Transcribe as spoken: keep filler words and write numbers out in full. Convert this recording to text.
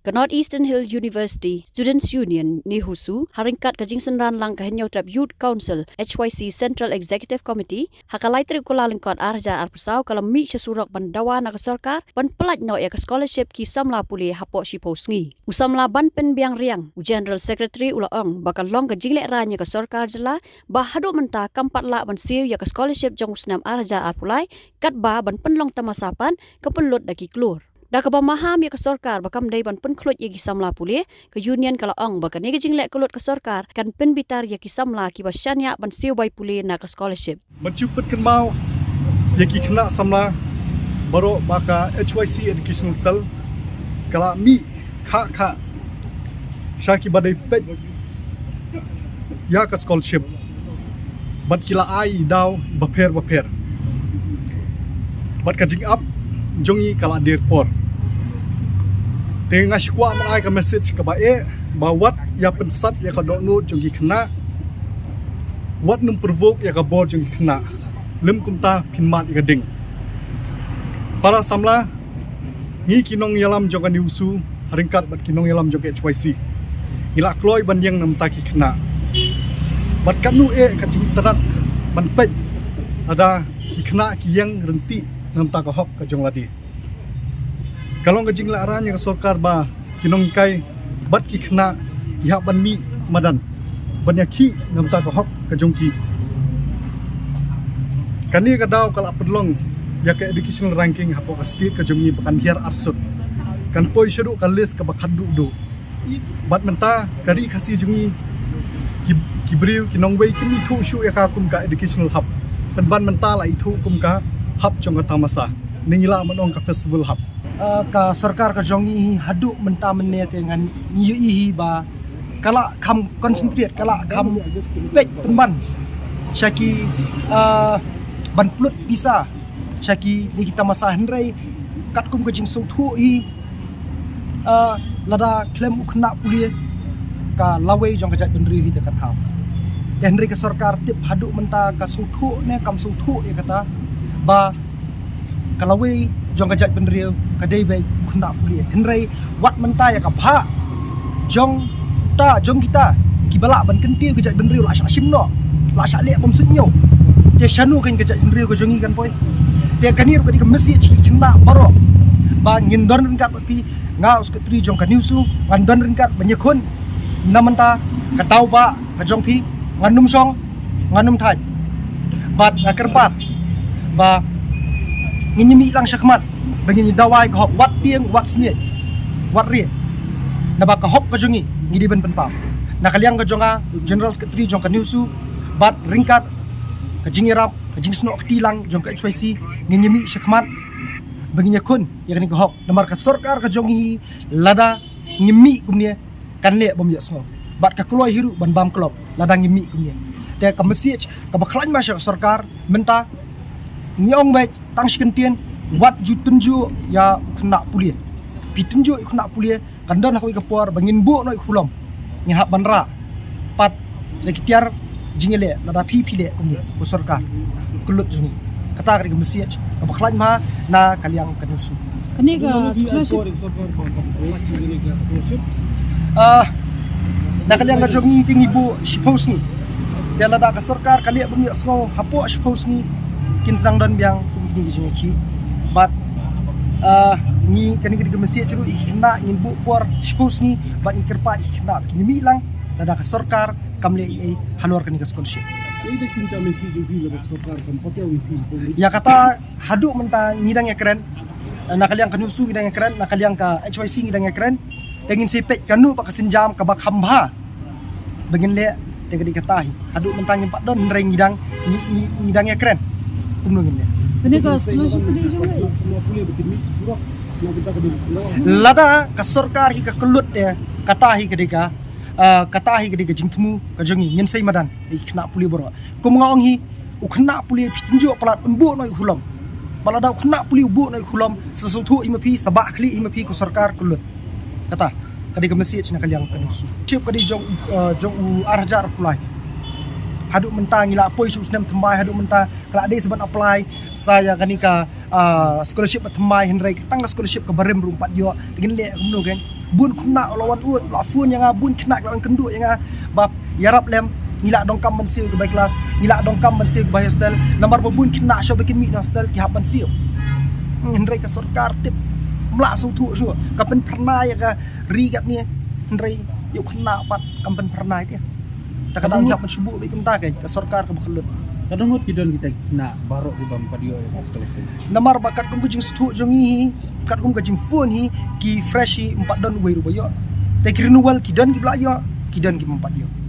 Ka North Eastern Hill University Students Union, NEHUSU, ha ryngkat ka jingsynran lang ka Hynñiewtrep Youth Council, H Y C Central Executive Committee, ha ka lai tarik u Kyllalyngkot arhajar arphew saw, ka la mih sha surok ban dawa na ka sorkar ban pyllait noh ïa ka scholarship ki samla pule hapoh shiphew sngi. U samla Banpynbiang Riang, u General Secretary, u la ong ba ka long ka jinglehrain ïa ka sorkar jylla ba haduh mynta kam pat lah ban siew ïa ka scholarship jong u snem arhajar arphew lai, katba ban pynlong tamasa pat ka pynlut da ki klur. Da kaba maham ïa ka sorkar ba kam dei ban pynkhluit ïa ki samla pule, ka union ka la ong ba kane ka jingleh kyllut ka sorkar kan pynbitar ïa ki samla kiba shaniah ban siew bai pule na ka scholarship. Ban shu pynkynmaw ïa ki khynnah samla baroh ba ka H Y C Educational Cell ka la mih khah khah sha kiba dei peit ïa ka scholarship bad ki la ai daw bapher bapher. Bad ka jingap jong ngi ka la dier por. Te nga shu kwah ban ai ka message kaba eh ba wat ïa pynsat ïa ka dohnud jong ki khynnah. Wat nym pyrvuk ïa ka bor jong ki khynnah. Lym kumta phin mad ïa ka ding. Para samla, ngi ki nongïalam jong ka NEHUSU ha ryngkat bad ki nongïalam jong ka H Y C, ngi la kloi ban ïeng na bynta ki khynnah. Bad katno eh ka jingtynat ban peit lada ki khynnah ki ïeng ryntih na bynta ka hok ka jong lade. Ka long ka jinglehrain ïa ka sorkar ba ki nonghikai bad ki khynnah ki hap ban mih madan ban ïakhih na bynta ka hok ka jong ki. Kane ka daw ka la pynlong ïa ka educational ranking hapoh ka state ka jong ngi ba kan hiar arsut, kan poi shaduh ka list kaba khatduh duh. Bad mynta ka ri Khasi jong ngi ki, ki briew ki nongwei kim ithuh shuh ïa ka kum ka educational hub. Pynban mynta la ithuh kum ka hub jong ka tamasa, ne ngi lah ban ong ka festival hub. Ah, ka sorkar ka jong ngi haduh mynta mynne te ngan ngi ïohi hi ba ka la kham concentrate, ka la kham peit pynban sha ki, ah, ban pynlut pisa sha kine ki tamasa, hynrei katkum ka jingsngewthuh hi, ah, lada khlem u khynnah pule ka lawei jong ka jaitbynriew hi te ka thaw. Te hynrei ka sorkar tip haduh mynta ka sngewthuh ne kam sngewthuh ïa kata ba ka lawei jong ka jaitbynriew ka dei beit u khynnah pule. Hynrei wat mynta ïa ka bhah jong ta, jong kita kiba lah ban kyntiew ka jaitbynriew la shah shim noh, la shah leh bymsuidñiew. Te shano kein ka jaitbynriew ka jong ngi kan poi? Te kane ruh ka dei ka message ki khynnah baroh ba ngin don ryngkat bad phi. Nga u secretary jong ka NEHUSU ngan don ryngkat ban ïakhun na bynta ka daw ba ka jong phi, ngan nym shong, ngan nym thait. Bad nga kyrpad ba ngin ïa mih lang shakhmat ba ngin ïa dawa ïa ka hok wat tieng, wat snieh, wat rieh. Naba ka hok ka jong ngi ngi dei ban pynpaw. Na ka liang ka jong nga, General Secretary jong ka NEHUSU, bad ryngkat ka jingïarap, ka jingsnoh kti lang jong ka H Y C, ngin ïa mih shakhmat ba ngin ïakhun ïa kane ka hok. Namar ka sorkar ka jong ngi, lada ngim mih kumne, kan leh bym ïohsngew. Bad ka kloi hi ruh ban bam klop lada ngim mih kumne. Te ka message kaba khlaiñ ma sha ka sorkar mynta, ngi ong beit tang shi kyntien, wat ju tynjuh ïa u khynnah pule. Phi tynjuh ïa u khynnah pule, kan don ha kawei ka por ba ngin buh noh ïa u khulom, ngin hap ban rah pat sha ki tiar jingïaleh lada phi phi leh kumne, ko sorkar. Kyllut jong ngi. Kata ka dei ka message kaba khlaiñ ma na ka liang ka NEHUSU. Kane ka scholarship. Ah, na ka liang ka jong ngi te ngi buh shiphew sngi. Te lada ka sorkar ka leh bym ïohsngew hapoh shiphew sngi, kin sa nang don biang kum kine ki jingïakhih. Bad, ah, ngi, kane ka dei ka message ruh ïa ki khynnah, ngin buh por shiphew sngi bad ngi kyrpad ïa ki khynnah ba kin mih lang lada ka sorkar kam leh ei ei halor kane ka scholarship. Ïa kata haduh mynta ngi dang ïakren, na ka liang ka NEHUSU ngi dang ïakren, na ka liang ka H Y C ngi dang ïakren. Te ngin sa peit kano ba ka sienjam kaba kham bha ba ngin leh. Te ka dei kata hi, haduh mynta ngim pat don, hynrei ngi dang, ngi, ngi, ngi dang ïakren kumno ngin leh. Kane ka scholarship ka dei jong ngi. Lada ka sorkar hi ka kyllut te, kata hi ka dei ka, ah, kata hi ka dei ka jingthmu ka jong ngi, ngin sei madan ïa ki khynnah pule baroh. Kum nga ong hi, u khynnah pule phi tynjuh palat un buh noh ïa u khulom. Ba lada u khynnah pule u buh noh ïa u khulom, sa sngewthuh hi ma phi, sa bah khlieh hi ma phi, ko sorkar kyllut. Kata ka dei ka message na ka liang ka NEHUSU. Scholarship ka dei jong, eh, jong u arhajar arphew lai. Haduh mynta ngi la poi sha u snem thymmai, haduh mynta ka la dei sa ban apply sa ïa kane ka, ah, scholarship ba thymmai, hynrei tang ka scholarship kaba rim ruh ym pat ïoh. Te ngin leh kumno kein? Bun khynnah la wan ud, la phone ïa nga, bun khynnah la wan kynduh ïa nga ba ïarap lem, ngi la donkam ban siew ki bai klas, ngi la donkam ban siew ki bai hostel. Namar ba bun khynnah shuwa ba kin mih na hostel ki hap ban siew. Hynrei ka sorkar tip, ym lah sngewthuh shuwa, ka pynphyrnai ïa ka ri katne, hynrei ïa u khynnah pat kam pynphyrnai te. Ta ka dang hap ban shu buh beit kumta ka, ka sorkar kaba khlot. Ka dang ngut ki don kita ki khynnah baroh ki bym pat ïoh ïa ka scholarship. Namar ba katkum ka jingsngewthuh jong ngi hi, katkum ka jingphone hi, ki fresh hi, ym pat don uwei ruh ba ïoh. Te ki renewal ki don kiba la ïoh, ki don ki bym pat ïoh.